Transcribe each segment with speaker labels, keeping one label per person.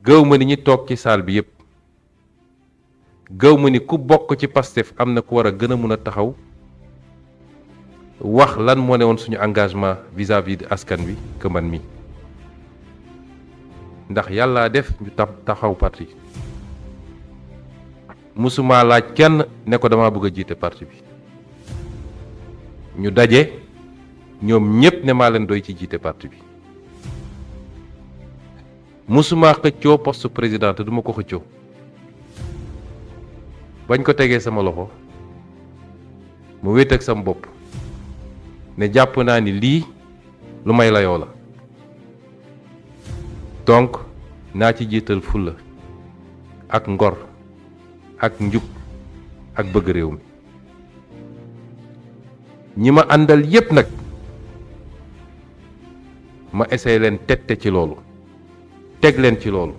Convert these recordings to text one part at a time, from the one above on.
Speaker 1: gëw ma ni ñi toog ci salle bi yépp gëw ma ni ku bokk ci Pastef am na ku war a gën a mun a taxaw wax lan moo ne woon suñu engagement vis-à-vis de askan wi que man mi ndax yàllaa def ñu taxaw parti musuma laaj kenn ne ko dama bëgg a jiite parti bi ñu daje ñoom ñépp ne maa leen doy ci jiite parti bi musuma xëccoo poste président te duma ko xëccoo bañ ko tegee sama loxo mu wéet ak sama bopp ne jàpp naa ni lii lu may layoo la donc naa ci jiital fulla ak ngor ak njub ak bëgg réew mi ñi ma àndal yépp nag ma essayé leen tette ci loolu teg leen ci loolu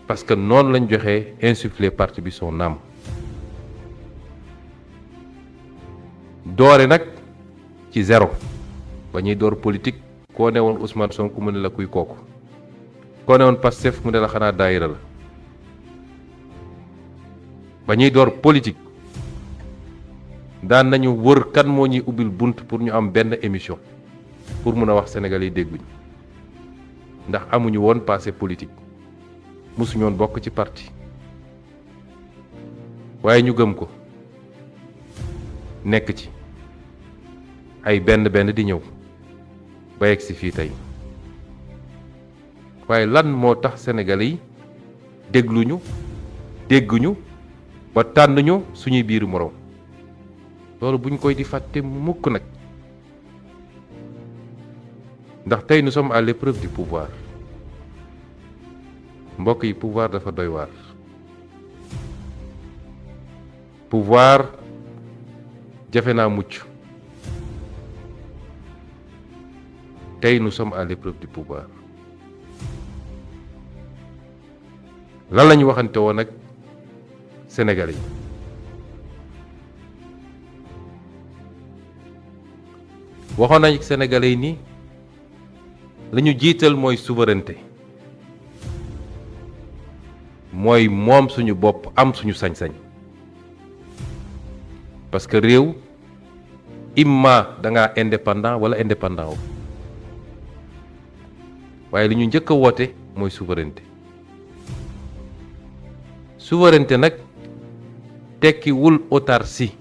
Speaker 1: parce que noonu lañ joxe insuffler parti bi son âme doore nag ci zéro ba ñuy door politique koo ne woon Ousmane Sonko mu ne la kuy kooku koo ne woon Pastef mu ne la xanaa daayira la ba ñuy door politique daan nañu wër kan moo ñuy ubbil bunt pour ñu am benn émission pour mun a wax Sénégal yi dégguñu ndax amuñu woon passé politique mosuñu woon bokk ci parti waaye ñu gëm ko nekk ci ay benn di ñëw ba yegg si fii tey waaye lan moo tax Sénégalais yi dégluñu dégguñu ba tànnuñu suñuy biiru moroom loolu buñ koy di fàtte mukk nag ndax tey nous sommes à l'épreuve du pouvoir mbokk yi pouvoir dafa doy waar pouvoir jafe naa mucc tey nous sommes à l'épreuve du pouvoir lan la ñu waxante woon ak Sénégalais yi waxoon nañ ak Sénégalais yi ni la ñu jiital mooy souveraineté mooy moom suñu bopp am suñu sañ-sañ parce que réew imma da ngaa indépendant wala indépendant wu waaye li ñu njëkk a woote mooy souveraineté souveraineté nag tekkiwul autarcie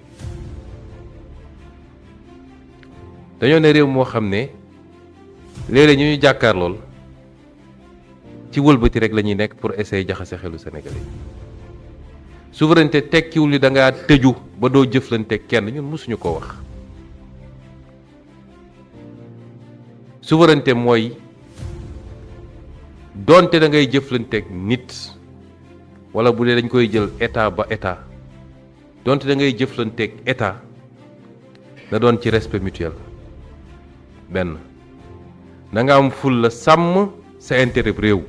Speaker 1: dañoo ne réew moo xam ne léeg-léeg ñu jàkkaar lool ci wëlbati rek la ñuy nekk pour essayer jaxase xelu Sénégalais yi souveraineté tekkiwul ni da ngaa tëju ba doo jëflante kenn ñun mësuñu ko wax souveraineté mooy doonte da ngay jëflanteeg nit wala bu dee dañ koy jël état ba état doonte da ngay jëflanteeg état na doon ci respect mutuel benn na nga am ful la sàmm sa intérêt réew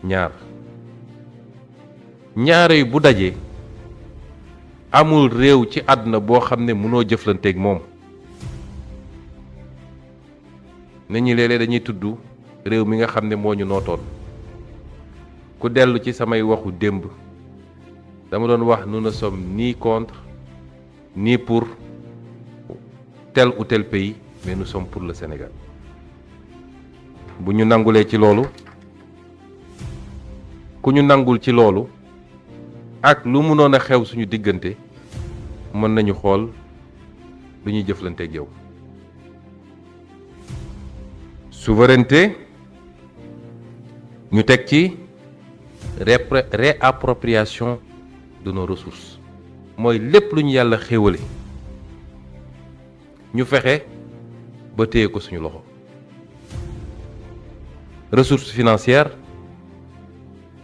Speaker 1: ñaar yi bu dajee amul réew ci àdduna boo xam ne mënoo jëflanteeg moom nit ñi léeg-léeg dañuy tudd réew mi nga xam ne moo ñu nootoon ku dellu ci samay waxu démb dama doon wax nous ne sommes ni contre ni pour tel ou tel pays mais nous sommes pour le Sénégal bu ñu nangulee ci loolu ku ñu nangul ci loolu ak lu mënoon a xew suñu diggante mën nañu xool lu ñuy jëflanteeg yow souveraineté ñu teg ci réappropriation de nos ressources mooy lépp lu ñu yàlla xéewale ñu fexe ba téye ko suñu loxo ressource financière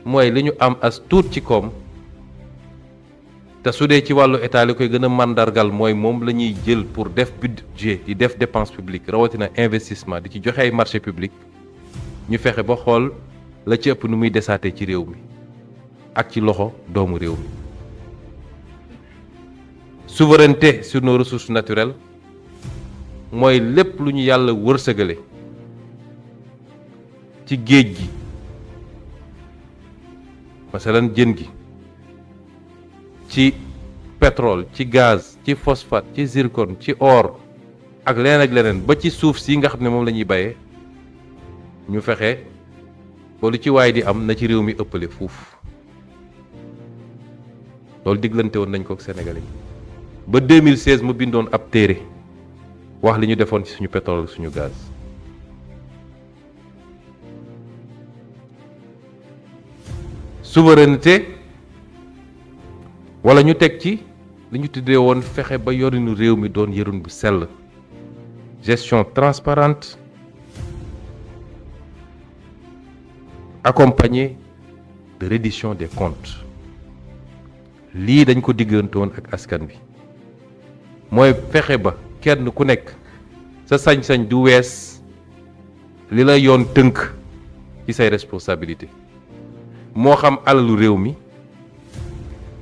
Speaker 1: mooy li ñu am as tuut ci koom te su dee ci wàllu état li koy gën a màndargal mooy moom la ñuy jël pour def budget di def dépense publique rawatina investissement di ci joxe ay marché public ñu fexe ba xool la ci ëpp nu muy desaatee ci réew mi ak ci loxo doomu réew mi souveraineté sur nos ressources naturelles mooy lépp lu ñu yàlla wërsëgale ci géej gi masalan jën gi ci pétrole ci gaz ci phosphate ci zircon ci or ak leneen ba ci suuf si nga xam ne moom la ñuy bayee ñu fexe ba lu ci waay di am na ci réew mi ëppale fuuf loolu diglante woon nañ ko ak Sénégalais yi ba 2016 mu bindoon ab téere wax li ñu defoon ci suñu pétrole ak suñu gaz. Souveraineté wala ñu teg ci li ñu tuddee woon fexe ba yorinu réew mi doon yorinu bu sell, gestion transparente accompagnée de reddition des comptes. lii dañ ko diggante woon ak askan bi mooy fexe ba kenn ku nekk sa sañ-sañ du wees li la yoon tënk ci say responsabilité moo xam alalu réew mi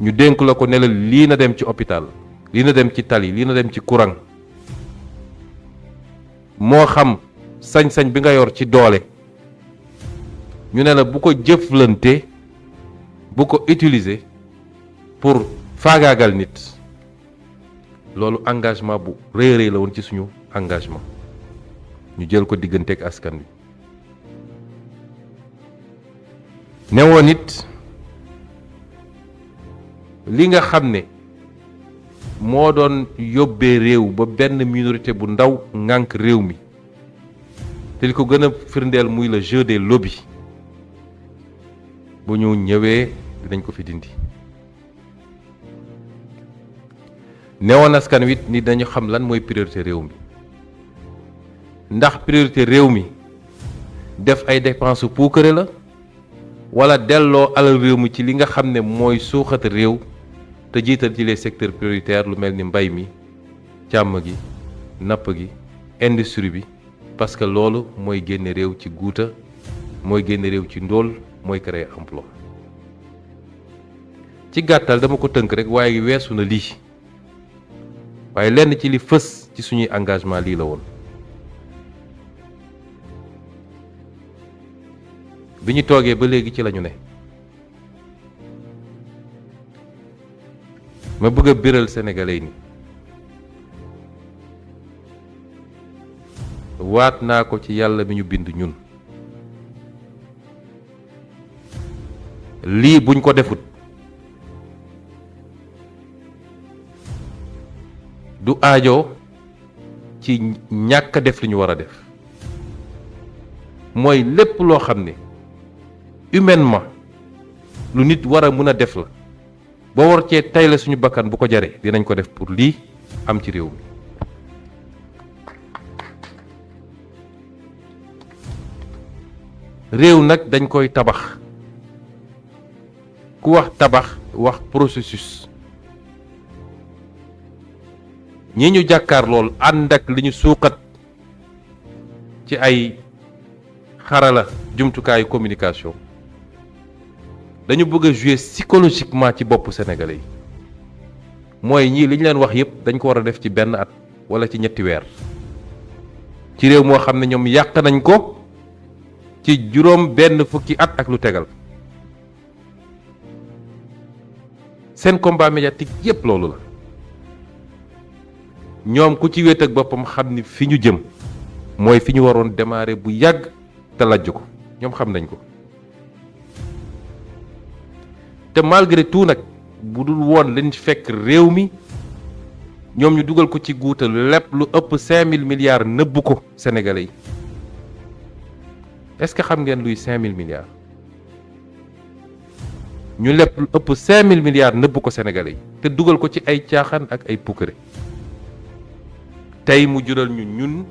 Speaker 1: ñu dénk la ko ne la lii na dem ci hôpital lii na dem ci tali lii na dem ci courant moo xam sañ-sañ bi nga yor ci doole ñu ne la bu ko jëflante bu ko utiliser pour faagaagal nit loolu engagement bu rëy rëy la woon ci suñu engagement ñu jël ko digganteeg askan wi ne woon it li nga xam ne moo doon yóbbee réew ba benn minorité bu ndaw ŋànk réew mi te li ko gën a firndeel muy le jeu des lobbies bu ñu ñëwee dinañ ko fi dindi newoon askan wi ni dañu xam lan mooy priorité réew mi ndax priorité réew mi def ay dépenses puukare la wala delloo alal réew mi ci li nga xam ne mooy suuxat réew te jiital ci les secteurs prioritaires lu mel ni mbay mi càmm gi napp gi industrie bi parce que loolu mooy génne réew ci guuta mooy génne réew ci ndóol mooy créer emploi ci gàttal dama ko tënk rek waaye weesu na lii waaye lenn ci li fës ci suñuy engagement lii la woon bi ñu toogee ba léegi ci lañu ne ma bëgg a biral sénégalais ni waat naa ko ci yàlla mi ñu bind ñun lii buñ ko defut du aajo ci ñàkk def li ñu war a def mooy lépp loo xam ne humainement lu nit war a mën a def la ba war cee tay la suñu bakkan bu ko jaree dinañ ko def pour lii am ci réew mi réew nag dañ koy tabax ku wax tabax wax processus ñi ñu jàkkaar lool ànd ak li ñu suuxat ci ay xarala jumtukaayu communication dañu bëgg a jouer psychologiquement ci boppu sénégalais yi mooy ñii li ñu leen wax yépp dañ ko war a def ci benn at wala ci ñetti weer ci réew moo xam ne ñoom yàq nañ ko ci juróom benn fukki at ak lu tegal seen combat médiatique yépp loolu la ñoom ku ci wéet ak boppam xam ni fi ñu jëm mooy fi ñu waroon démarrer bu yàgg te lajj ko ñoom xam nañ ko te malgré tout nag bu dul woon lañ fekk réew mi ñoom ñu dugal ko ci guutal lépp lu ëpp 5000 milliards nëbb ko sénégalais yi est-ce que xam ngeen luy 5000 milliards ñu lépp lu ëpp 5000 milliards nëbb ko sénégalais yi te dugal ko ci ay caaxaan ak ay pukkare tey mu jural ñun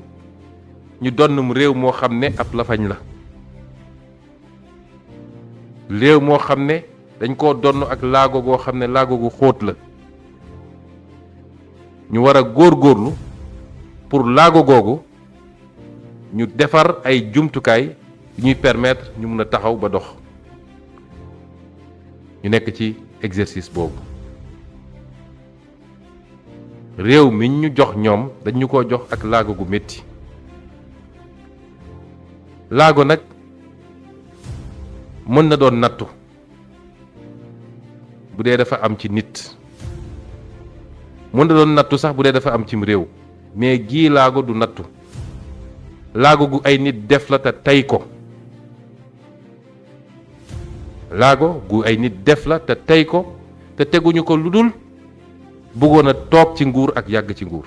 Speaker 1: ñu donnum réew moo xam ne ab lafañ la réew moo xam ne dañ koo donn ak laago goo xam ne laago gu xóot la ñu war a góorgóorlu pour laago googu ñu defar ay jumtukaay yu ñuy permettre ñu mun a taxaw ba dox ñu nekk ci exercice boobu réew mi ñu jox ñoom dañu ko jox ak laago gu metti laago nag mën na doon nattu bu dee dafa am ci nit mën na doon nattu sax bu dee dafa am cim réew mais gii laago du nattu laago gu ay nit def la te tey ko laago gu ay nit def la te tey ko te teguñu ko lu dul bëggoon a toog ci nguur ak yàgg ci nguur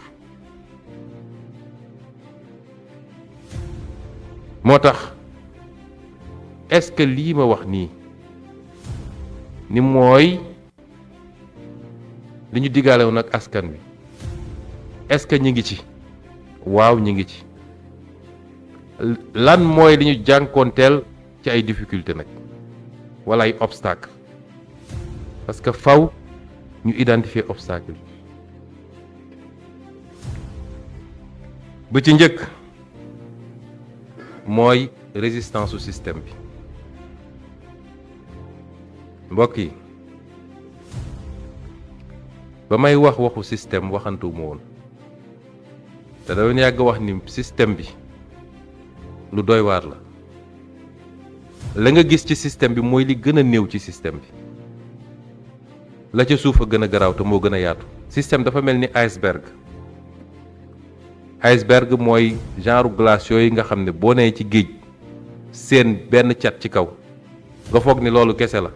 Speaker 1: moo tax est-ce que lii ma wax nii ni mooy li ñu diggaale woon ak askan wi est-ce que ñi ngi ci waaw ñi ngi ci lan mooy li ñu jànkoonteel ci ay difficulté nag wala ay obstacle parce que faw ñu identifier obstacle bu ci njëkk mooy résistance au système bi mbokk yi ba may wax waxu système waxantuwuma woon te dama yàgg wax ni système bi lu doy waar la nga gis ci système bi mooy li gën a néew ci système bi la ca suuf a gën a garaaw te moo gën a yaatu système dafa mel ni iceberg mooy genre glace yooyu nga xam ne boo nee ci géej seen benn cat ci kaw nga foog ni loolu kese la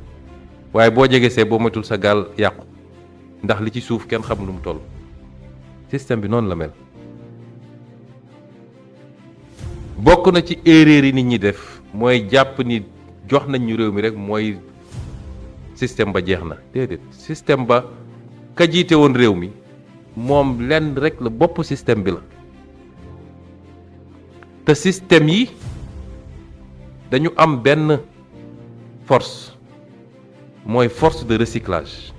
Speaker 1: waaye boo jegesee boo matul sa gaal yàqu ndax li ci suuf kenn xamul lu mu toll système bi noonu la mel bokk na ci erreur yi nit ñi def mooy jàpp ni jox nañ ñu réew mi rek mooy système ba jeex na déedéet système ba ka jiite woon réew mi moom lenn rek la bopp système bi la te système yi dañu am benn force mooy force de recyclage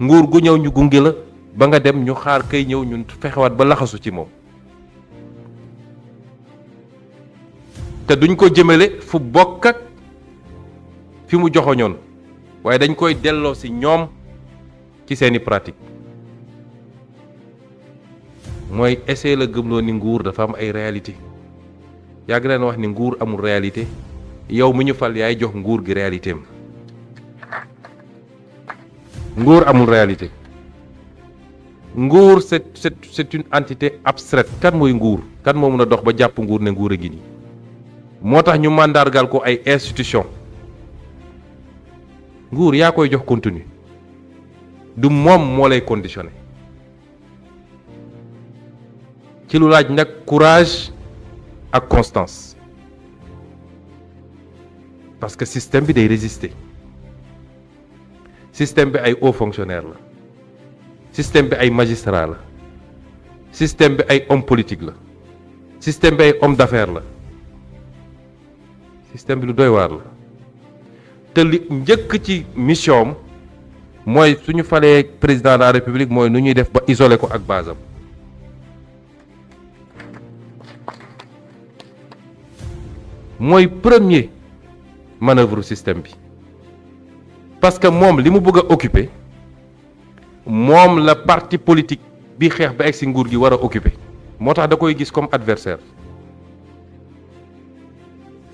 Speaker 1: nguur gu ñëw ñu gunge la ba nga dem ñu xaar kay ñëw ñun fexewaat ba laxasu ci moom te duñ ko jëmale fu bokk ak fi mu joxoñoon waaye dañ koy delloo ci ñoom ci seeni pratique mooy essayer la gëmloo ni nguur dafa am ay réalité yàgg leen wax ni nguur amul réalité yow mi ñu fal yaay jox nguur gi réalité am nguur amul réalité nguur c'est une entité abstraite kan mooy nguur kan moo mën a dox ba jàpp nguur ne nguur a gi nii moo tax ñu màndargal ko ay institution nguur yaa koy jox contenu du moom moo lay conditionné ci lu laaj nag courage ak constance parce que système bi day résister système bi ay hauts fonctionnaires la système bi ay magistrats la système bi ay hommes politiques la système bi ay hommes d'affaires la système bi lu doy waar la te li njëkk ci mission am mooy suñu falee président de la république mooy nu ñuy def ba isoler ko ak basam mooy premier manœuvre système bi parce que moom li mu bëgg a occuper moom la parti politique bi xeex ba egg si nguur gi war a occuper moo tax da koy gis comme adversaire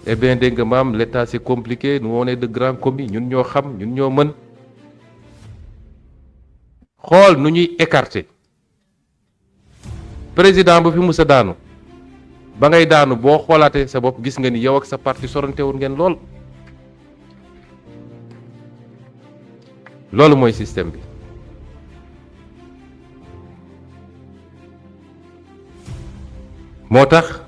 Speaker 1: eh bien dégg nga maam l'état c'est compliqué nous on est de grands commis ñun ñoo xam ñun ñoo mën xool nu ñuy écarter président bu fi musa daanu ba ngay daanu boo xoolaatee sa bopp gis nga ni yow ak sa parti sorantewul ngeen lool loolu mooy système bi moo tax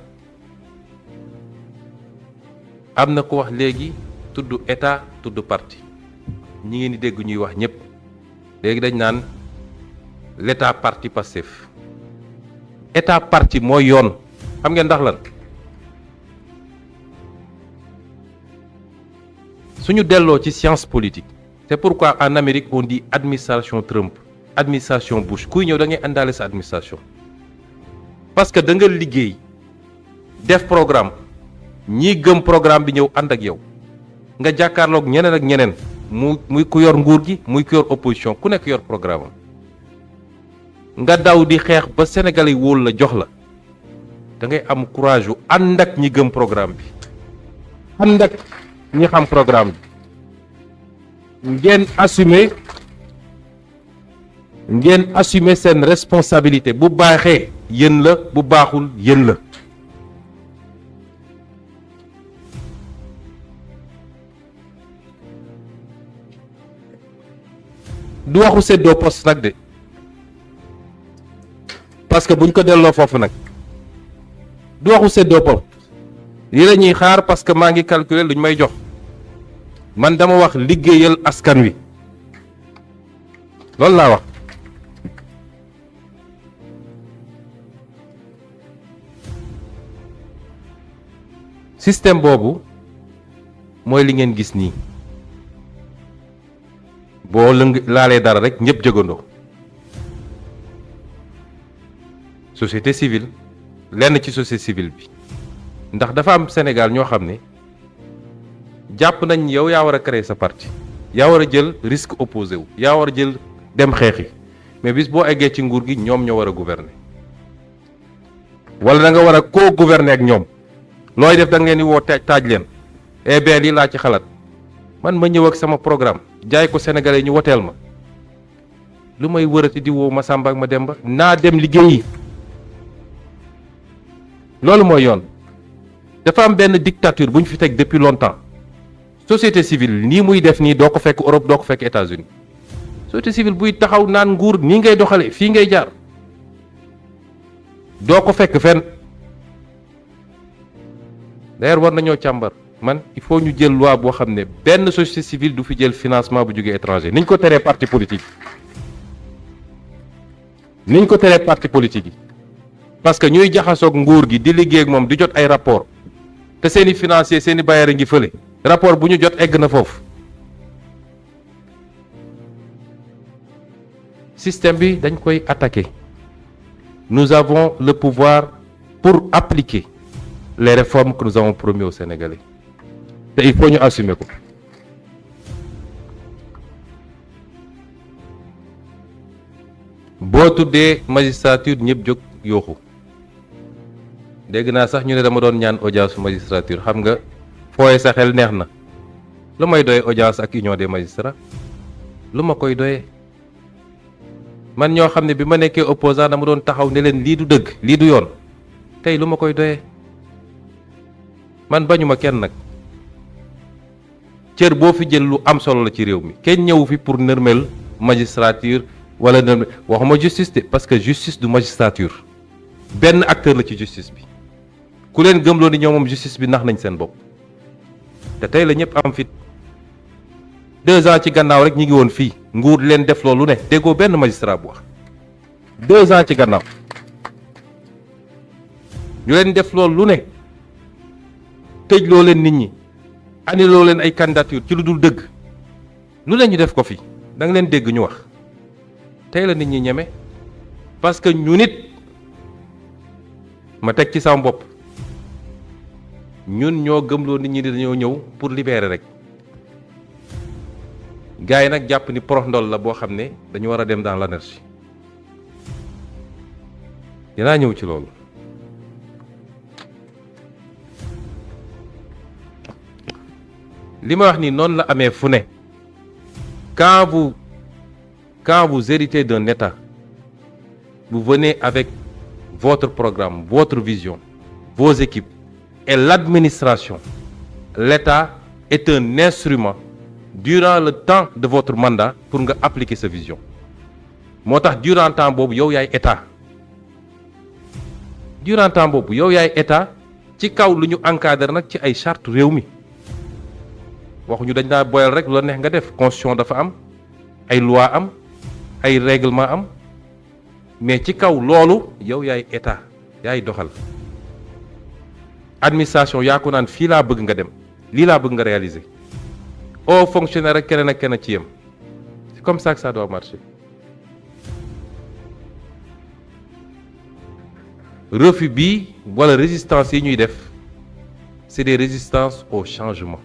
Speaker 1: am na ko wax léegi tudd état tudd parti ñi ngeen di dégg ñuy wax ñëpp léegi dañ naan l'état parti Pastef état parti mooy yoon xam ngeen ndax lan suñu delloo ci science politique c'est pourquoi en Amérique on dit administration Trump administration Bush kuy ñëw da ngay àndaale sa administration parce que da nga liggéey def programme ñii gëm programme bi ñëw ànd ak yow nga jàkkaarloog ñeneen ak ñeneen muy ku yor nguur gi muy ku yor opposition ku nekk yor programme am nga daw di xeex ba Sénégalais yi wóolu la jox la da ngay am courage yu ànd ak ñi gëm programme bi ànd ak ñi xam programme bi ngeen assumer seen responsabilité. bu baaxee yéen la, bu baaxul yéen la. du waxu séddoo poste nag de, parce que buñ ko delloo foofu nag du waxu séddoo poste yi la ñuy xaar, parce que maa ngi calculer luñ may jox. man dama wax liggéeyal askan wi, loolu laa wax. système boobu mooy li ngeen gis nii. boo laalee dara rek ñëpp jógandoo. société civile, lenn ci société civile bi, ndax dafa am Sénégal ñoo xam ne jàpp nañ yow yaa war a créer sa parti, yaa war a jël risque opposé wu, yaa war a jël dem xeexi, mais bis boo eggee ci nguur gi ñoom ñoo war a gouverner, wala da nga war a co-gouverner ak ñoom. looy def da nga leen di woo taaj leen bien lii laa ci xalaat, man ma ñëw ak sama programme jaay ko Sénégalais ñu woteel ma. lu may wërati di woo ma Samba ak ma Demba, naa dem liggéeyi. loolu mooy yoon. dafa am benn dictature bu ñu fi teg depuis longtemps. société civile nii muy def nii doo ko fekk Europe, doo ko fekk États-Unis. société civile buy taxaw naan nguur nii ngay doxale, fii ngay jaar, doo ko fekk fenn. d'ailleurs war nañoo càmbar. man il faut ñu jël loi boo xam ne benn société civile du fi jël financement bu jógee étranger, niñ ko teree parti politique yi. parce que ñuy jaxasoog nguur gi di liggéey ak moom di jot ay rapport te seeni financier seeni bailleur ngi fële, rapport bu ñu jot egg na foofu. système bi dañ koy attaquer. nous avons le pouvoir pour appliquer les réformes que nous avons promis aux Sénégalais. te il faut ñu assumer ko. boo tuddee magistrature ñëpp jóg yooxu. dégg naa sax ñu ne dama doon ñaan audience magistrature. xam nga fooye sa xel neex na. lu may doyee audience ak union des magistrats, lu ma koy doyee. man ñoo xam ne bi ma nekkee opposant dama doon taxaw ne leen lii du dëgg, lii du yoon. tey lu ma koy doyee. man bañuma kenn nag. cër boo fi jël lu am solo la ci réew mi. kenn ñëwu fi pour nërmel magistrature wala nërmel, waxuma justice de, parce que justice du magistrature. benn acteur la ci justice bi. ku leen gëmloo ni ñoom moom justice bi nax nañ seen bopp. te tey la ñëpp am fit. 2 ans ci gannaaw rek ñi ngi woon fii nguur leen def loolu ne déggoo benn magistrat bu wax. 2 ans ci gannaaw ñu leen def loolu lu ne tëj loo leen nit ñi, annulé loo leen ay candidature ci lu dul dëgg, lu leen ñu def ko fi da nga leen dégg ñu wax. tey la nit ñi ñeme, parce que ñu nit ma teg ci sama bopp ñun ñoo gëmloo nit ñi dañoo ñëw pour libérer rek. gars yi nag jàpp ni porox ndol la boo xam ne dañu war a dem dans l'anarchie. dinaa ñëw ci loolu. li ma wax ni noonu la amee fu ne. quand vous héritez d'un État, vous venez avec votre programme, votre vision, vos équipes et l'administration. L'État est un instrument durant le temps de votre mandat pour nga appliquer sa vision. moo tax durant temps boobu yow yaay État. durant temps boobu yow yaay État ci kaw lu ñu encadré nag ci ay charte réew mi. waxuñu dañ daa boyal rek lu la neex nga def. constitution dafa am ay loi am ay règlement am, mais ci kaw loolu yow yaay État yaay doxal. administration yaa ko naan fii laa bëgg nga dem, lii laa bëgg nga réaliser. au fonctionnaire ak keneen ak keneen ci yem. c'est comme ça que ça doit marcher. refus bi wala résistance yi ñuy def c'est des résistances au changement.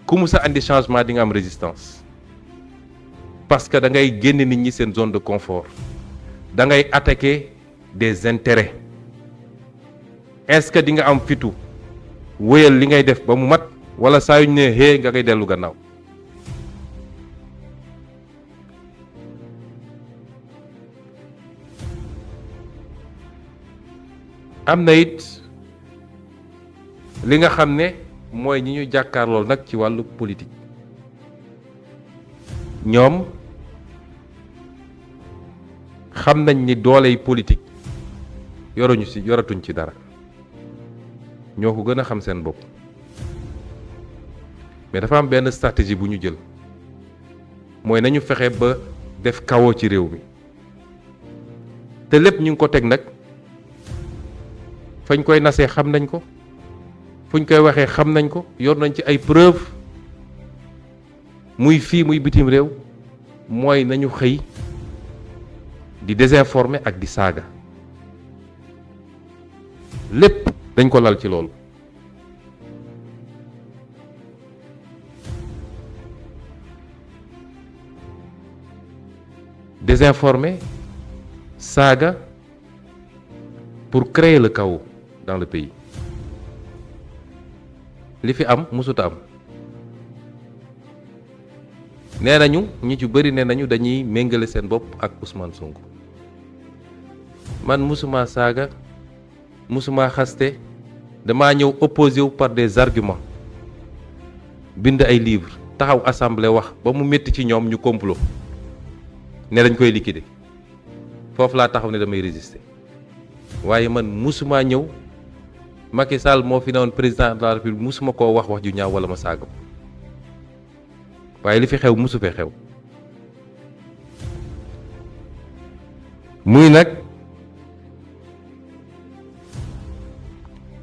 Speaker 1: ku mu sa andi changement di nga am résistance. parce que da ngay génn nit ñi seen zone de confort. da ngay attaquer des intérêts. est-ce que di nga am fitu wéyal li ngay def ba mu mat, wala saa yu ñu ne hee nga koy dellu gannaaw. am na it li nga xam ne mooy ñi ñu jàkkaarlool nag ci wàllu politique ñoom xam nañ ni dooley politique yoratuñ ci dara ñoo ko gën a xam seen bopp mais dafa am benn stratégie bu ñu jël mooy nañu fexe ba def kawoo ci réew mi te lépp ñu ngi ko teg nag fañ koy nasee xam nañ ko fuñ koy waxee xam nañ ko yor nañ ci ay preuve muy fii muy bitim réew mooy nañu xëy di désinformer ak di saaga lépp dañ ko lal ci loolu désinformer saaga pour créer le chaos dans le pays li fi am musuta am nee nañu ñi ci bëri nee nañu dañuy méngale seen bopp ak Ousmane Sonko man musuma saaga musuma xaste damaa ñëw opposé wu par des arguments bind ay livres taxaw assemblée wax ba mu métti ci ñoom ñu complot ne dañ koy liquider foofu laa taxaw ne damay résister waaye man musuma ñëw Macky Sall moo fi newoon président de la République musuma koo wax ju ñaaw wala ma saaga waaye li fi xew musu fee xew muy nag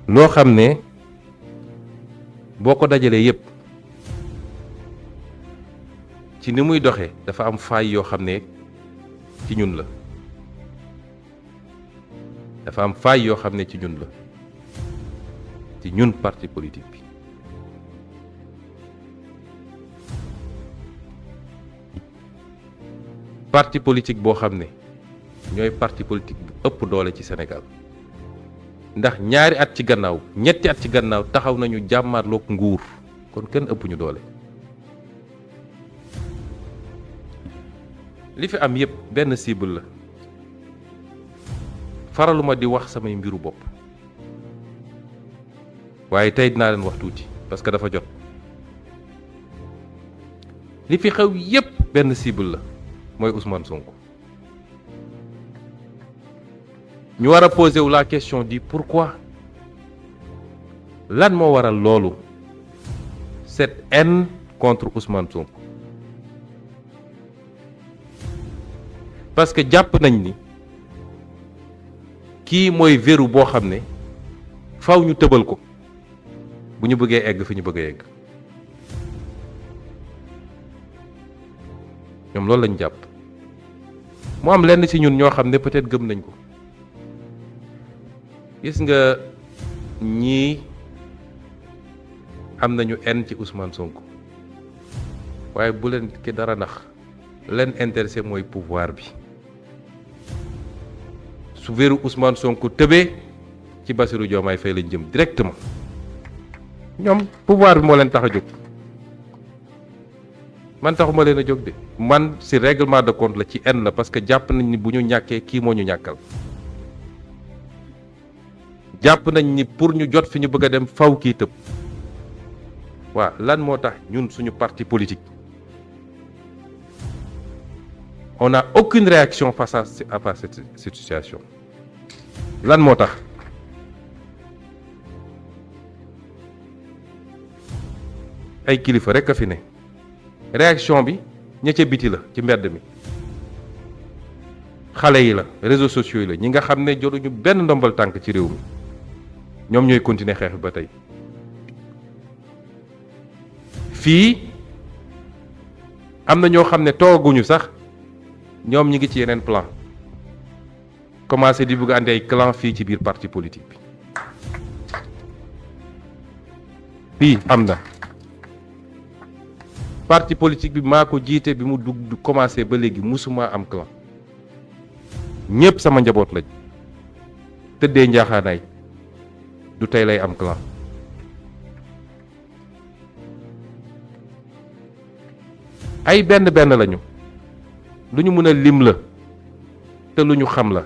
Speaker 1: loo xam ne boo ko dajalee yépp ci ni muy doxee dafa am faay yoo xam ne ci ñun la dafa am faay yoo xam ne ci ñun la ci ñun parti politique bi parti politique boo xam ne ñooy parti politique bu ëpp doole ci Sénégal ndax ñaari at ci gannaaw ñetti at ci gannaaw taxaw nañu jàmmarloog nguur kon kenn ëpp ñu doole li fi am yépp benn cible la faraluma di wax samay mbiru bopp waaye tey dinaa leen wax tuuti parce que dafa jot li fi xew yépp benn cible la mooy Ousmane Sonko ñu war a poser wu la question du pourquoi lan moo waral loolu cette haine contre Ousmane Sonko parce que jàpp nañ ni kii mooy verrou boo xam ne faw ñu tëbal ko bu ñu bëggee egg fi ñu bëgg a egg ñoom loolu lañ jàpp mu am lenn ci ñun ñoo xam ne peut-être gëm nañ ko gis nga ñii am nañu haine ci Ousmane Sonko waaye bu leen ki dara nax leen intéressé mooy pouvoir bi su verrou Ousmane Sonko tëbee ci Bassirou Diomaye Faye lañ jëm directement ñoom pouvoir bi moo leen tax a jóg man taxuma leen a jóg de man ci règlement de compte la ci haine la parce que jàpp nañ ni bu ñu ñàkkee kii moo ñu ñàkkal jàpp nañ ni pour ñu jot fi ñu bëgg a dem faw kii tëb waaw lan moo tax ñun suñu parti politique on n'a aucune réaction face à cette situation lan moo tax ay kilifa rek a fi ne réaction bi ña ca biti la ci mbedd mi xale yi la réseaux sociaux yi la ñi nga xam ne jotuñu benn ndombal tànk ci réew mi ñoom ñooy continuer xeex bi ba tey fii am na ñoo xam ne tooguñu sax ñoom ñi ngi ci yeneen plan commencé di bëgg andi ay clan fii ci biir parti politique bi fii am na parti politique bi maa ko jiite bi mu dugg commencé ba léegi musuma am clan ñépp sama njaboot lañ tëddee njaaxaanaay du tey lay am clan ay benn benn lañu lu ñu mën a lim la te lu ñu xam la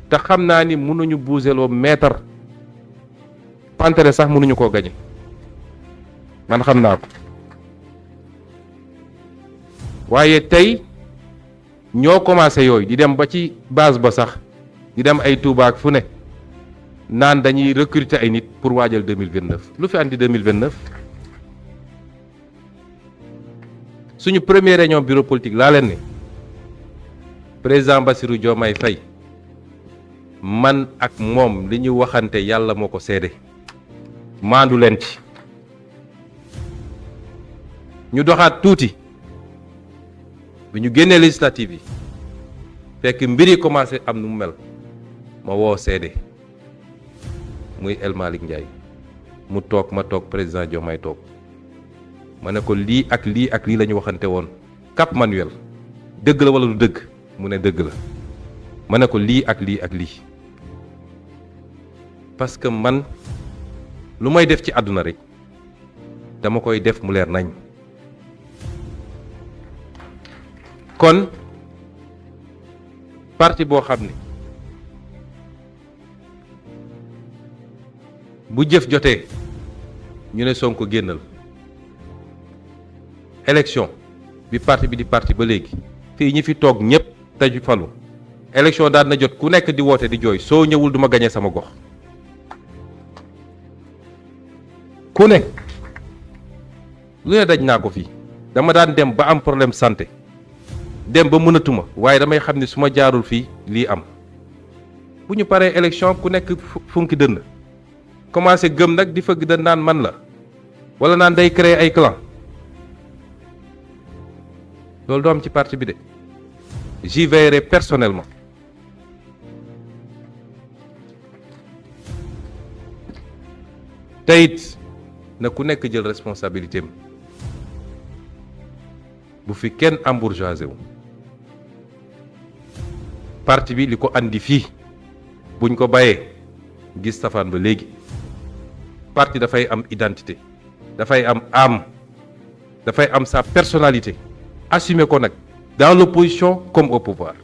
Speaker 1: te xam naa ni mënuñu bougeloo mètre pantere sax mënuñu koo gañe man xam naa ko waaye tey ñoo commencé yooyu di dem ba ci base ba sax di dem ay Touba ak fu ne naan dañuy recruter ay nit pour waajal 2029 lu fi andi 2029 suñu première réunion bureau politique laa leen ne président Bassirou Diomaye Faye man ak moom li ñu waxante yàlla moo ko seede maandu leen ci ñu doxaat tuuti bi ñu génnee législative yi fekk mbir yi commencé am nu mu mel ma woo seede muy El Malick Ndiaye mu toog ma toog président Diomaye toog ma ne ko lii ak lii ak lii la ñu waxante woon Cap Manuel dëgg la wala du dëgg mu ne dëgg la ma ne ko lii ak lii ak lii parce que man lu may def ci àdduna rek dama koy def mu leer nañ kon parti boo xam ne bu jëf jotee ñu ne Sonko génnal élection bi parti bi di parti ba léegi fii ñi fi toog ñëpp taju falu élection daan na jot ku nekk di woote di jooy soo ñëwul duma gañe sama gox ku ne lu ne daj naa ko fii dama daan dem ba am problème santé dem ba mënatuma waaye damay xam ne su ma jaarul fii lii am bu ñu paree élection ku nekk funki dënn commencé gëm nag di fëgg dënn naan man la wala naan day créer ay clan loolu doo am ci parti bi de j'y veillerai personnellement te it na ku nekk jël responsabilité am bu fi kenn embourgeoisé wu parti bi li ko andi fii buñ ko bàyyee gis safaan ba léegi parti dafay am identité dafay am âme dafay am sa personnalité assumer ko nag dans l'opposition comme au pouvoir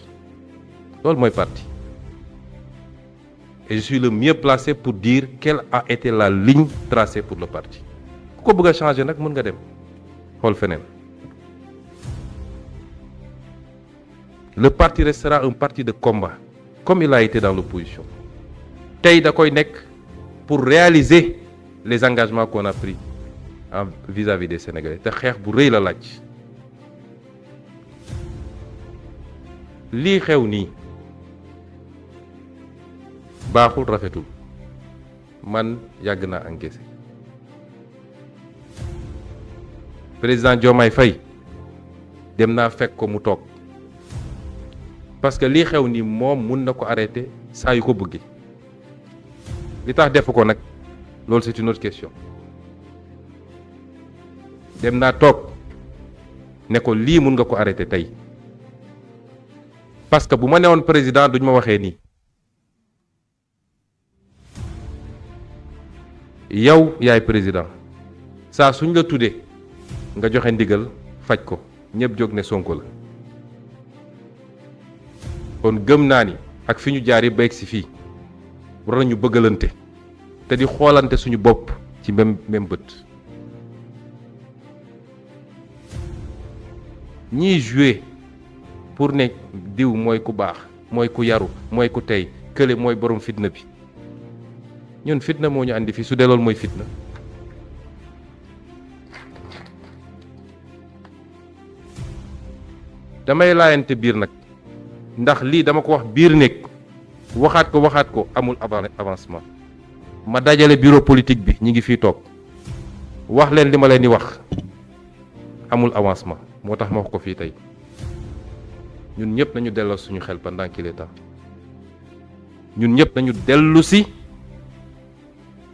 Speaker 1: loolu mooy parti et je suis le mieux placé pour dire quelle a été la ligne tracée pour le parti ku ko bëgg a changer nag mën nga dem xool feneen. Le parti restera un parti de combat comme il a été dans l'opposition tey da koy nekk pour réaliser les engagements qu'on a pris vis-à-vis des Sénégalais te xeex bu rëy la laaj lii xew nii baaxul rafetul man yàgg naa encaissé président Diomaye Faye dem naa fekk ko mu toog parce que lii xew nii moom mun na ko arrêter saa yu ko bëggee li tax def ko nag loolu c'est une autre question dem naa toog ne ko lii mun nga ko arrêter tey parce que bu ma newoon président duñ ma waxee nii yow yaay président saa suñ la tuddee nga joxe ndigal faj ko ñëpp jóg ne Sonko la kon gëm naa ni ak fi ñu jaar yi ba egg si fii war nañu bëggalante te di xoolante suñu bopp ci même bët ñiy jouer pour ne diw mooy ku baax mooy ku yaru mooy ku tey kële mooy borom fitna bi ñun fitna moo ñu andi fii su dee loolu mooy fitna damay laayante biir nag ndax lii dama ko wax biir néeg waxaat ko amul avancement ma dajale bureau politique bi ñi ngi fii toog wax leen li ma leen di wax amul avancement moo tax ma wax ko fii tey ñun ñëpp nañu delloo suñu xel pendant qu'il est temps ñun ñëpp nañu dellu si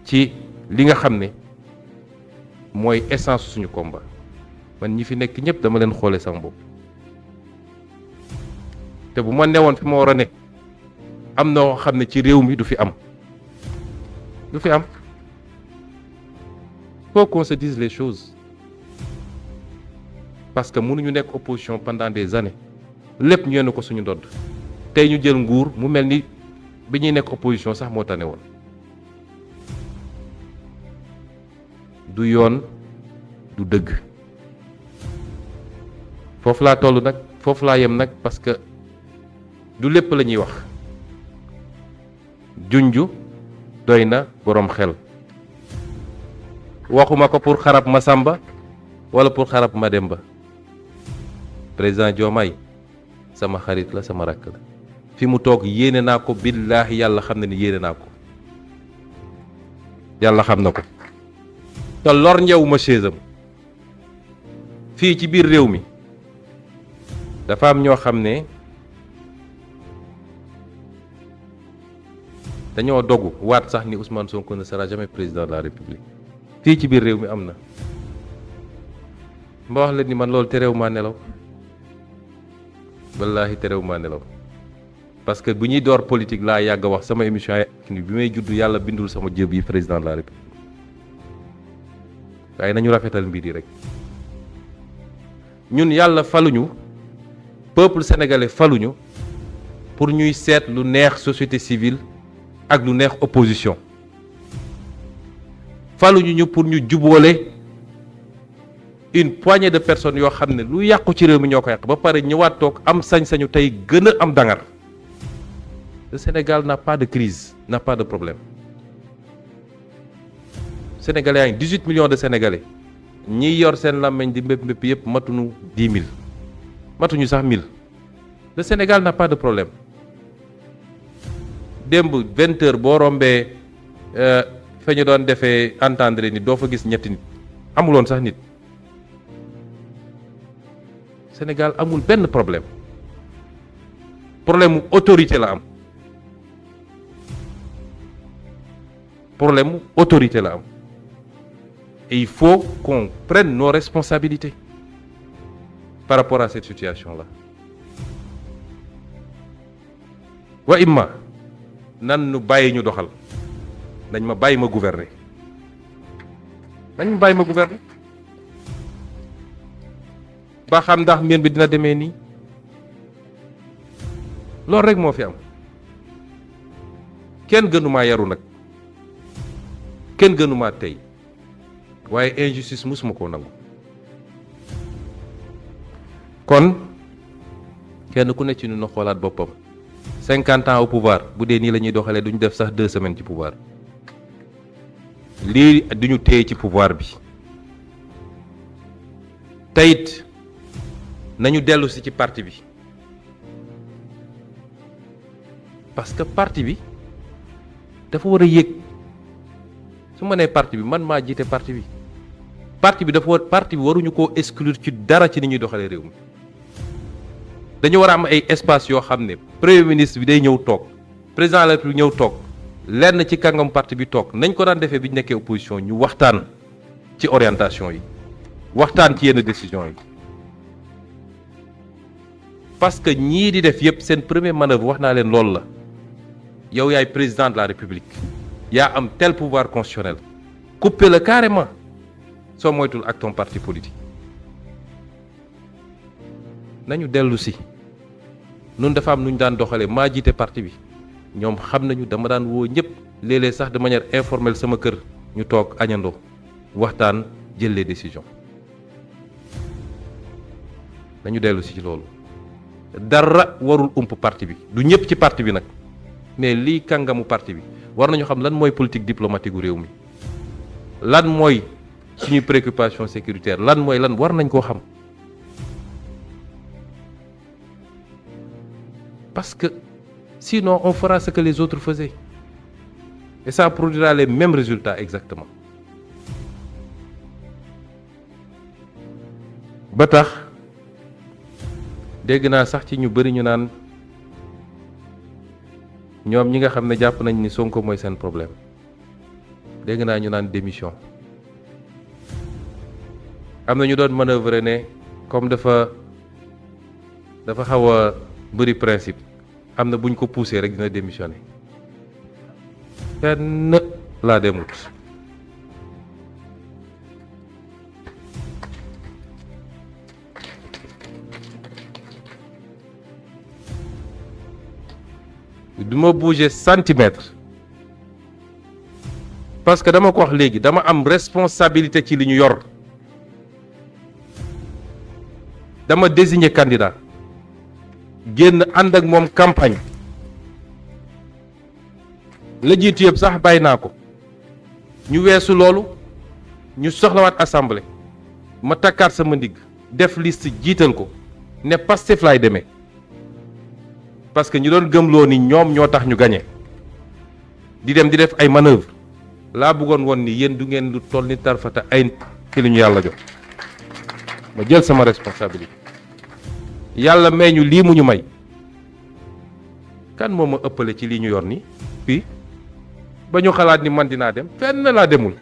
Speaker 1: ci li nga xam ne mooy essence suñu combat man ñi fi nekk ñëpp dama leen xoole sama bopp te bu ma newoon fi ma war a ne am na xam ne ci réew mi du fi am faut qu'on se dise les choses parce que mënuñu nekk opposition pendant des années lépp ñu yenn ko suñu ndodd tey ñu jël nguur mu mel ni bi ñuy nekk opposition sax moo tane woon. du yoon du dëgg foofu laa toll nag foofu laa yem nag parce que du lépp la ñuy wax junju doy na boroom xel waxuma ko pour xarab Masamba wala pour xarab Mademba président Diomaye sama xarit la sama rakk la fi mu toog yéene naa ko billaahi yàlla xam na ni yéene naa ko yàlla xam na ko te lor njewuma chaise am fii ci biir réew mi dafa am ñoo xam ne dañoo dogu waat sax ni Ousmane Sonko ne sera jamais président de la République fii ci biir réew mi am na ma wax leen ni man loolu terew maa nelaw wallaahi terew maa nelaw parce que bu ñuy door politique laa yàgg wax sama émission ni bi may judd yàlla bindul sama jëb yi président de la République waaye nañu rafetal mbir yi rek ñun yàlla faluñu peuple sénégalais faluñu pour ñuy seet lu neex société civile ak lu neex opposition faluñu ñu pour ñu jubóole une poignée de personnes yoo xam ne lu yàqu ci réew mi ñoo ko yàq ba pare ñëwaat toog am sañ-sañu tey gën a am dangar le Sénégal n'a pas de crise n'a pas de problème Sénégalais yaa ngi 18 millions de Sénégalais ñi yor seen làmmeñ di mbépp mbépp yëpp matuñu 10 000 matuñu sax 1000 le Sénégal n'a pas de problème démb 20 heures boo rombee fa ñu doon defee entendre nit doo fa gis ñetti nit amuloon sax nit Sénégal amul benn problème problème mu autorité la am problème mu autorité la am et il faut qu'on prenne nos responsabilités par rapport à cette situation-là wa imma nan nu bàyyi ñu doxal nañ ma bàyyi ma gouverner nañ ma bàyyi ma gouverner ba xam ndax mbir bi dina demee nii loolu rek moo fi am kenn gënumaa yaru nag kenn gënumaa tey waaye injustice musuma koo nangu kon kenn ku ne ci ñun na xoolaat boppam 50 ans au pouvoir bu dee nii la ñuy doxalee duñu def sax 2 semaines ci pouvoir lii duñu téye ci pouvoir bi teyit nañu dellu si ci parti bi parce que parti bi dafa war a yéeg su ma nee parti bi man maa jiite parti bi parti bi dafa war parti bi waruñu koo exclure ci dara ci ni ñuy doxalee réew mi dañu war a am ay espace yoo xam ne premier ministre bi day ñëw toog président de la République ñëw toog lenn ci kàngam parti bi toog nañ ko daan defee bi ñu nekkee opposition ñu waxtaan ci orientation yi waxtaan ci yenn décision yi parce que ñii di def yépp seen premier manœuvre wax naa leen loolu la yow yaay président de la République yaa am tel pouvoir constitutionnel couper le carrément soo moytul ak ton parti politique nañu dellu si nun dafa am nu ñu daan doxalee maa jiite parti bi ñoom xam nañu dama daan woo ñëpp léeg-léeg sax de manière informelle sama kër ñu toog añandoo waxtaan jël les décisions nañu dellu si ci loolu dara warul ump parti bi du ñëpp ci parti bi nag mais lii kàngamu parti bi war nañu xam lan mooy politique diplomatique gu réew mi lan mooy suñuy préoccupation sécuritaire lan mooy lan war nañ koo xam parce que sinon on fera ce que les autres faisaient et ça produira les mêmes résultats exactement ba tax dégg naa sax ci ñu bari ñu naan ñoom ñi nga xam ne jàpp nañ ni Sonko mooy seen problème dégg naa ñu naan démission am na ñu doon manœuvrer ne comme dafa xaw a bëri principe am na buñ ko poussé rek dina démissionner fenn laa demut du ma bouger centimètre parce que dama ko wax léegi dama am responsabilité ci li ñu yor. dama désigner candidat génn ànd ak moom campagne la jiitu yëpp sax bàyyi naa ko ñu weesu loolu ñu soxlawaat assemblée ma takkaat sama ndigg def liste jiital ko ne Pastef laay demee parce que ñu doon gëmloo ni ñoom ñoo tax ñu gagné di dem di def ay manœuvre laa bëggoon woon ni yéen du ngeen lu toll ni tarfata ay ci li ñu yàlla jox ma jël sama responsabilité yàlla may ñu lii mu ñu may kan moo ma ëppale ci lii ñu yor ni fii ba ñu xalaat ni man dinaa dem fenn laa demul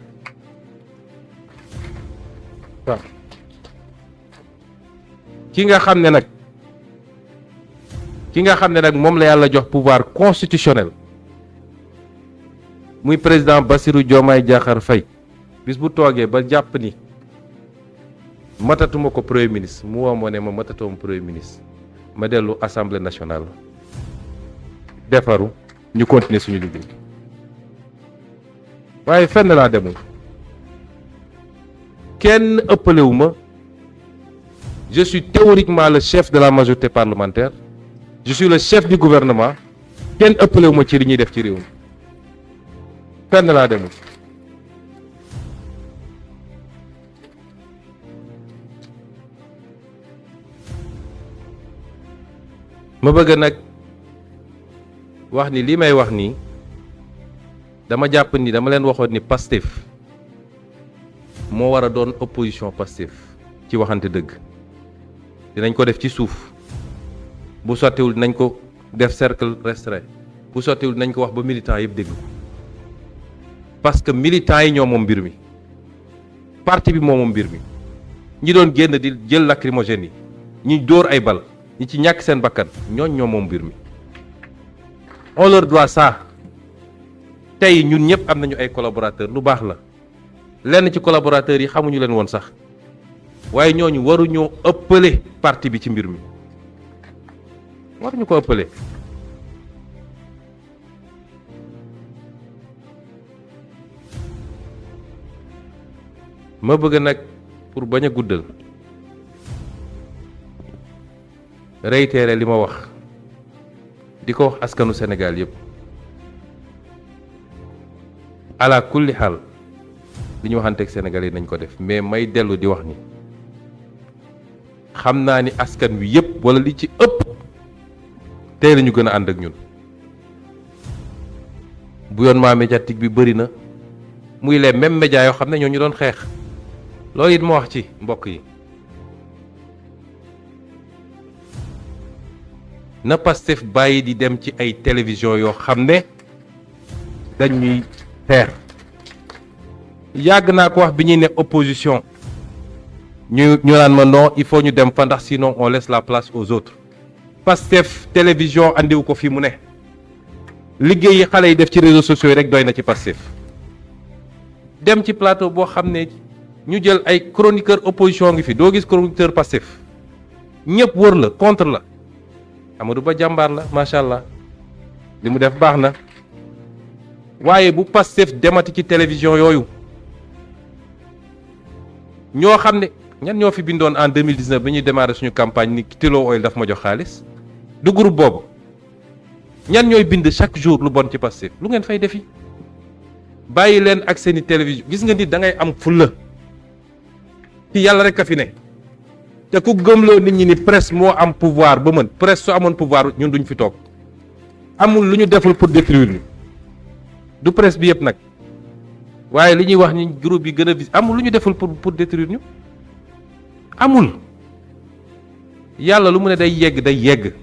Speaker 1: waaw ki nga xam ne nag moom la yàlla jox pouvoir constitutionnel muy président Bassirou Diomaye Diakhar Faye bis bu toogee ba jàpp ni matatuma ko premier ministre mu woo ma ne ma matatuma premier ministre ma dellu assemblée nationale defaru ñu continuer suñu liggéey waaye fenn laa demul kenn ëppalewu ma je suis théoriquement le chef de la majorité parlementaire je suis le chef du gouvernement kenn ëppalewu ma ci li ñuy def ci réew mi fenn laa demul ma bëgg nag wax ni li may wax nii dama jàpp ni dama leen waxoon ni Pastef moo war a doon opposition Pastef ci waxante dëgg dinañ ko def ci suuf bu sottiwul dinañ ko def cercle restreint bu sottiwul dinañ ko wax ba militants yëpp dégg ko parce que militants yi ñoo moom mbir mi parti bi moo moom mbir mi ñi doon génn di jël lacrymogène yi ñi dóor ay bal ñi ci ñàkk seen bakkan ñooñ ñoo moom mbir mi on leur doit ça tey ñun ñëpp am nañu ay collaborateurs lu baax la lenn ci collaborateurs yi xamuñu leen woon sax waaye ñooñu waruñoo ëppale parti bi ci mbir mi waruñu ko ëppale ma bëgg nag pour bañ a guddal réitérer li ma wax di ko wax askanu Sénégal yëpp ala kulli xaal li ñu waxanteeg Sénégal yi nañ ko def mais may dellu di wax ni xam naa ni askan wi yëpp wala li ci ëpp tey la ñu gën a ànd ak ñun bouillonnement médiatique bi bëri na muy les mêmes médias yoo xam ne ñoo ñu doon xeex loolu it ma wax ci mbokk yi na Pastef bàyyi di dem ci ay télévision yoo xam ne dañuy xeex yàgg naa ko wax bi ñuy ne opposition ñu naan ma non il faut ñu dem fa ndax sinon on laisse la place aux autres Pastef télévision andiwu ko fi mu ne liggéey yi xale yi def ci réseaux sociaux yi rek doy na ci Pastef dem ci plateau boo xam ne ñu jël ay chroniqueur opposition ngi fi doo gis chroniqueur Pastef ñëpp wër la contre la Amadou Ba jàmbaar la macha allah li mu def baax na waaye bu Pastef demati ci télévision yooyu ñoo xam ne ñan ñoo fi bindoon en 2019 bi ñuy démarrer suñu campagne ni Tullow Oil daf ma jox xaalis du groupe boobu ñan ñooy bind chaque jour lu bon ci Pastef lu ngeen fay defi bàyyi leen ak seeni télévision gis nga nit da ngay am fulla ci yàlla rek a fi ne te ku gëmloo nit ñi ni presse moo am pouvoir ba mën presse su amoon pouvoir ñun duñ fi toog amul lu ñu deful pour détruire ñu du presse bi yëpp nag waaye li ñuy wax ni groupe yi gën a vis amul lu ñu deful pour détruire ñu amul yàlla lu mu ne day yegg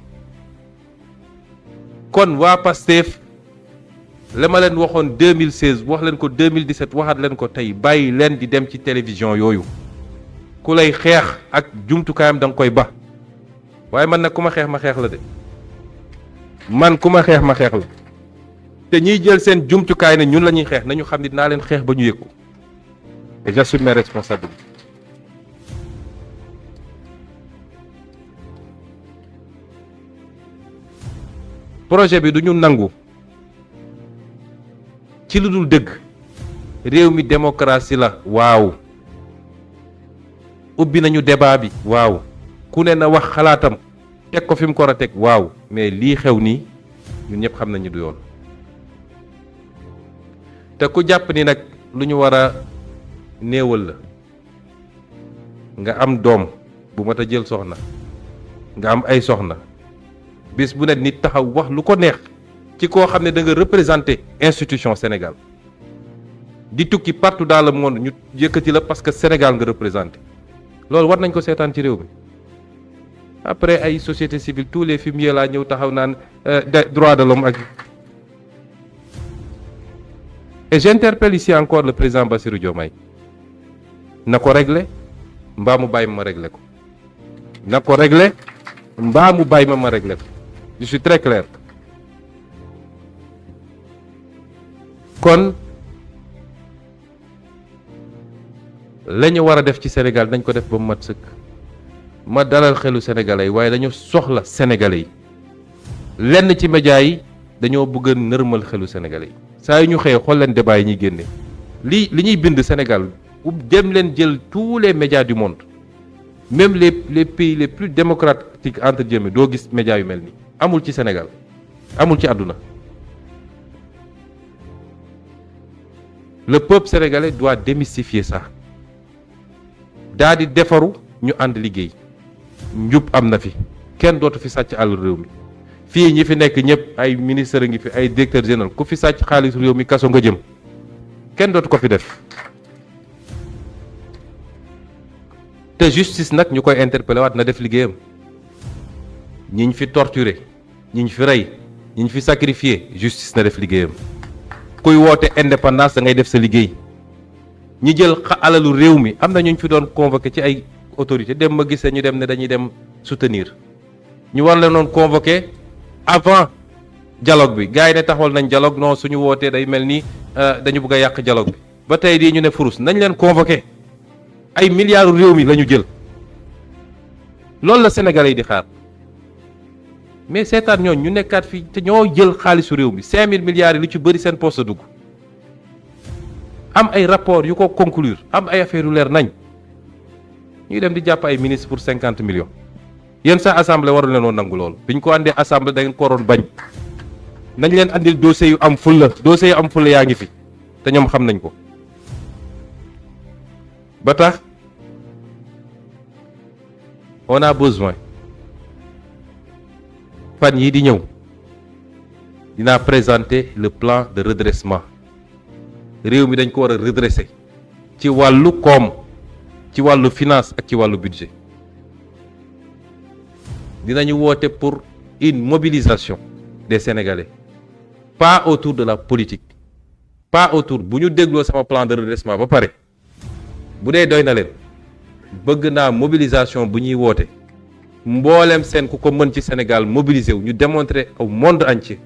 Speaker 1: kon waa Pastef la ma leen waxoon 2016 wax leen ko 2017 waxaat leen ko tey bàyyi leen di dem ci télévision yooyu ku lay xeex ak jumtukaayam da nga koy ba waaye man nag ku ma xeex ma xeex la de man ku ma xeex ma xeex la te ñiy jël seen jumtukaay ne ñun la ñuy xeex nañu xam ni dinaa leen xeex ba ñu yëg ko et j'assume mes responsabilités. projet bi du ñu nangu ci lu dul dëgg. réew mi démocratie la waaw ubbi nañu débat bi waaw ku ne na wax xalaatam teg ko fi mu ko war a teg waaw mais lii xew nii ñun ñëpp xam nañu du yoon te ku jàpp ni nag lu ñu war a néewal la nga am doom bu mat a jël soxna nga am ay soxna bis bu ne nit taxaw wax lu ko neex ci koo xam ne da nga représenter institution Sénégal di tukki partout dans le monde ñu yëkkati la parce que Sénégal nga représenté loolu war nañ ko seetaan ci réew mi après ay société civile tous les fumiers laa ñëw taxaw naan droit de l'homme ak et j'interpelle ici encore le président Bassirou Diomaye na ko régler mbaa mu bàyyi ma régler ko na ko régler mbaa mu bàyyi ma régler ko je suis très clair kon la ñu war a def ci Sénégal dañ ko def ba mu mat sëkk ma dalal xelu sénégalais yi waaye dañu soxla sénégalais yi lenn ci médias yi dañoo bëgg a nërmal xelu sénégalais yi saa yu ñu xëyee xool leen débat yi ñuy génne li ñuy bind Sénégal dem leen jël tous les médias du monde même les pays les plus démocratiques entre guillemets doo gis médias yu mel nii amul ci Sénégal amul ci àdduna le peuple sénégalais doit démystifier ça daa di defaru ñu ànd liggéey njub am na fi kenn dootu fi sàcc àll réew mi fii ñi fi nekk ñëpp ay ministre ngi fi ay directeur général ku fi sàcc xaalis réew mi kaso nga jëm kenn dootu ko fi def te justice nag ñu koy interpellé waat na def liggéeyam ñi ñu fi torturé ñi ñu fi rey ñi ñu fi sacrifié justice na def liggéeyam kuy woote indépendance da ngay def sa liggéey ñi jël alalu réew mi am na ñu fi doon convoqué ci ay autorité dem ma gisee ñu dem ne dañuy dem soutenir ñu war leen doon convoqué avant dialogue bi gars yi ne taxawal nañ dialogue non suñu wootee day mel ni dañu bëgg a yàq dialogue bi ba tey di ñu ne furus nañ leen convoqué ay milliards réew mi la ñu jël loolu la Sénégalais yi di xaar mais seetaan ñooñ ñu nekkaat fii te ñoo jël xaalisu réew mi 5000 milliards yi lu ci bëri seen poste dugg am ay rapport yu ko conclure am ay affaire yu leer nañ ñuy dem di jàpp ay ministre pour 50 millions yéen sa assemblée waru leen woon nangu loolu biñ ko àndee assemblée da ngeen ko waroon bañ nañ leen andil dossier yu am fulla yaa ngi fi te ñoom xam nañ ko ba tax on a besoin fan yii di ñëw dinaa présenter le plan de redressement réew mi dañ ko war a redresser ci wàllu koom ci wàllu finance ak ci wàllu budget dinañu woote pour une mobilisation des Sénégalais pas autour de la politique pas autour bu ñu dégloo sama plan de redressement ba pare bu dee doy na leen bëgg naa mobilisation bu ñuy woote mboolem seen ku ko mën ci Sénégal mobiliser wu ñu démontrer au monde entier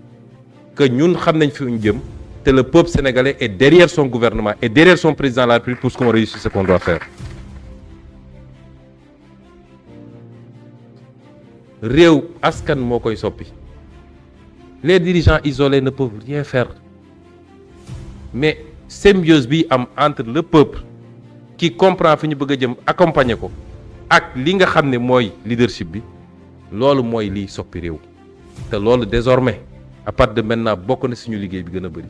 Speaker 1: que ñun xam nañ fi ñu jëm te le peuple sénégalais est derrière son gouvernement et derrière son président de la République pour qu'on réussisse ce qu'on doit faire. réew askan moo koy soppi les dirigeants isolés ne peuvent rien faire mais symbiose bi am entre le peuple qui comprend fi ñu bëgg a jëm accompagner ko ak li nga xam ne mooy leadership bi loolu mooy liy soppi réew te loolu désormais à partir de maintenant bokk na suñu liggéey bi gën a bëri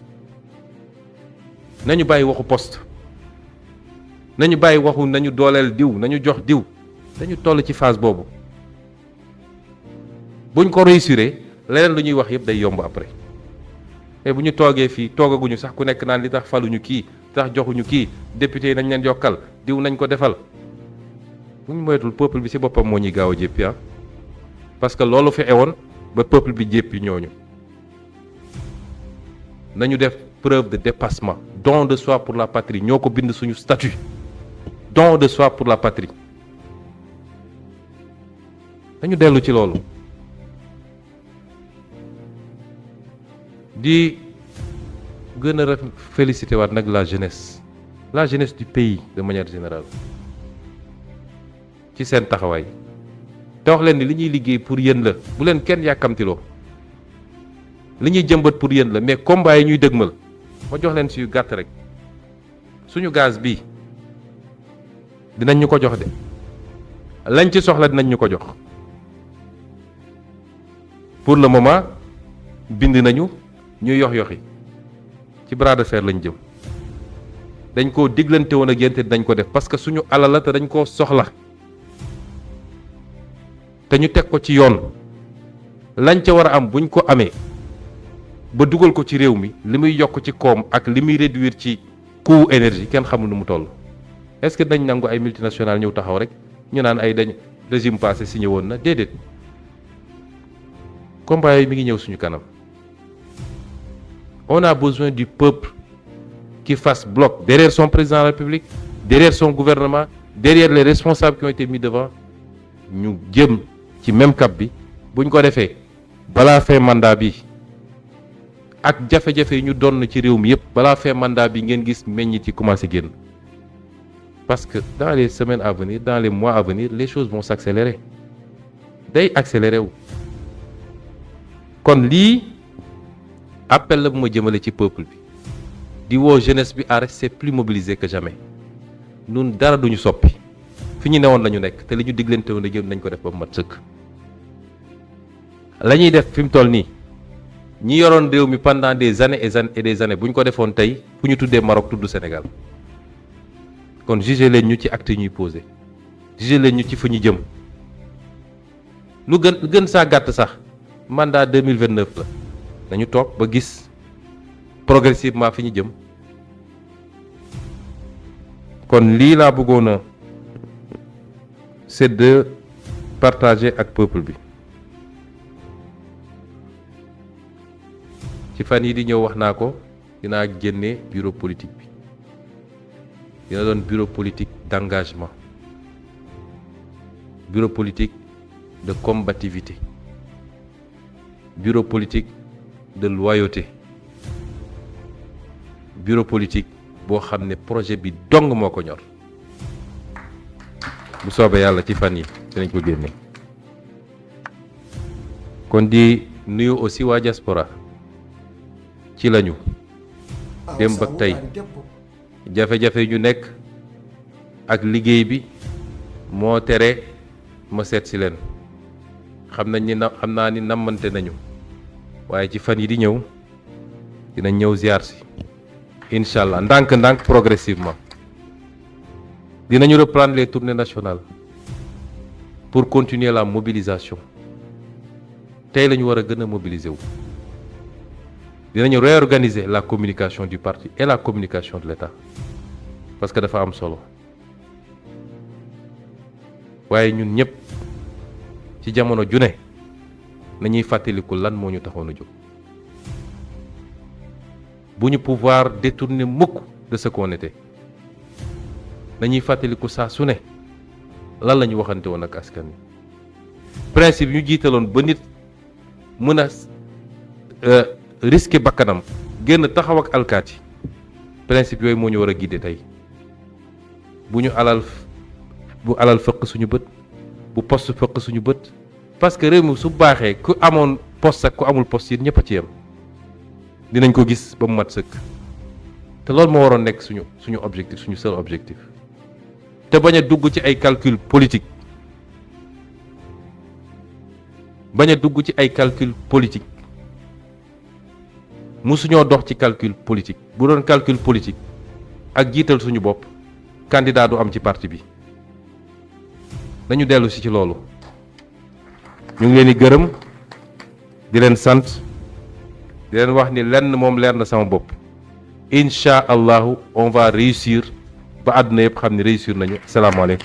Speaker 1: nañu bàyyi waxu poste nañu bàyyi waxu nañu dooleel diw nañu jox diw dañu toll ci phase boobu buñ ko réussiré leneen lu ñuy wax yëpp day yomb après mais bu ñu toogee fii toogaguñu sax ku nekk naan li tax faluñu kii tax joxuñu kii député yi nañ leen yokkal diw nañ ko defal bu ñu moytul peuple bi ci boppam moo ñuy gaaw a jéppi parce que loolu fi ewoon ba peuple bi jéppi ñooñu nañu def preuve de dépassement don de soi pour la patrie ñoo ko bind suñu statut don de soi pour la patrie dañu dellu ci loolu di gën a félicité waat nag la jeunesse du pays de manière générale ci seen taxawaay te wax leen ni li ñuy liggéey pour yéen la bu leen kenn yàkkamtiloo li ñuy jëmbat pour yéen la, mais combat yi ñuy dëgmal ma jox leen si yu gàtt rek. suñu gaz bi dinañ ñu ko jox de lañ ci soxla dinañ ñu ko jox. pour le moment bind nañu ñuy yox-yoxi ci bras de fer lañ jëm. dañ koo diglante woon ak yéen te dañ ko def parce que suñu alal la te dañ koo soxla te ñu teg ko ci yoon lañ ca war a am buñ ko amee ba dugal ko ci réew mi li muy yokk ci koom ak li muy réduire ci coût énergie kenn xamul nu mu toll. est-ce que dañ nangu ay multinationales ñëw taxaw rek ñu naan ay dañ régime passé signé woon na déedéet. combat yooyu mi ngi ñëw suñu kanam. On a besoin du peuple qui fasse bloc derrière son président de la République, derrière son gouvernement, derrière les responsables qui ont été mis devant. ñu jëm ci même cap bi buñ ko defee balaa fin mandat bi ak jafe-jafe yi ñu doon ci réew mi yëpp balaa fin mandat bi ngeen gis meññit yi commencé génn. parce que dans les semaines à venir, dans les mois à venir, les choses vont s'accélérer. day accélérer wu. kon lii appel la bu ma jëmale ci peuple bi di woo jeunesse bi à rester plus mobilisé que jamais. nun dara duñu soppi fi ñu newoon lañu nekk te li ñu diglante woon a jëm nañ ko def ba mu mat sëkk. la ñuy def fi mu toll nii ñi yoroon réew mi pendant des années et des années bu ñu ko defoon tey fu ñu tuddee Maroc tudd Sénégal. kon jugé leen ñu ci acte ñuy posé jugé leen ñu ci fu ñu jëm. lu gën saa gàtt sax mandat 2029 la nañu toog ba gis progressivement fi ñu jëm. kon lii laa bëggoon a c'est de partager ak peuple bi. ci fan yi di ñëw wax naa ko dinaa génne bureau politique bi dina doon bureau politique d'engagement, bureau politique de combativité, bureau politique de loyauté, bureau politique boo xam ne projet bi dong moo ko ñor. bu soobee yàlla ci fan yi dinañ ko génne. kon di nuyu aussi waa diaspora ci lañu démb ak tey jafe-jafe ñu nekk ak liggéey bi moo tere ma seet si leen. xam naa ni nammante nañu waaye ci fan yi di ñëw dinañ ñëw ziar si incha allah ndànk-ndànk progressivement. dinañu reprendre les tournées nationales pour continuer la mobilisation. tey la ñu war a gën a mobiliser wu. dinañu réorganiser la communication du parti et la communication de l'État parce que dafa am solo. waaye ñun ñëpp ci jamono ju ne nañuy fàttaliku lan moo ñu taxoon a jóg. bu ñu pouvoir détourner mukk de ce qu'on était. nañuy fàttaliku saa su ne lan la ñu waxante woon ak askan wi. principe ñu jiitaloon ba nit mën a risquer bakkanam génn taxaw ak alkaati principe yooyu moo ñu war a guider tey. bu alal fëq suñu bët, bu poste fëq suñu bët, parce que réew mi su baaxee ku amoon poste ak ku amul poste yi ñëpp a ci yem. dinañ ko gis ba mu mat sëkk te loolu moo waroon nekk suñu objectif, suñu seul objectif. te bañ a dugg ci ay calcul politique musuñoo dox ci calcul politique. bu doon calcul politique ak jiital suñu bopp candidat du am ci parti bi. nañu dellu si ci loolu. ñu ngi leen di gërëm di leen sant di leen wax ni lenn moom leer na sama bopp. incha allahu on va réussir ba àdduna yëpp xam ne réussir nañu. salaamaaleykum.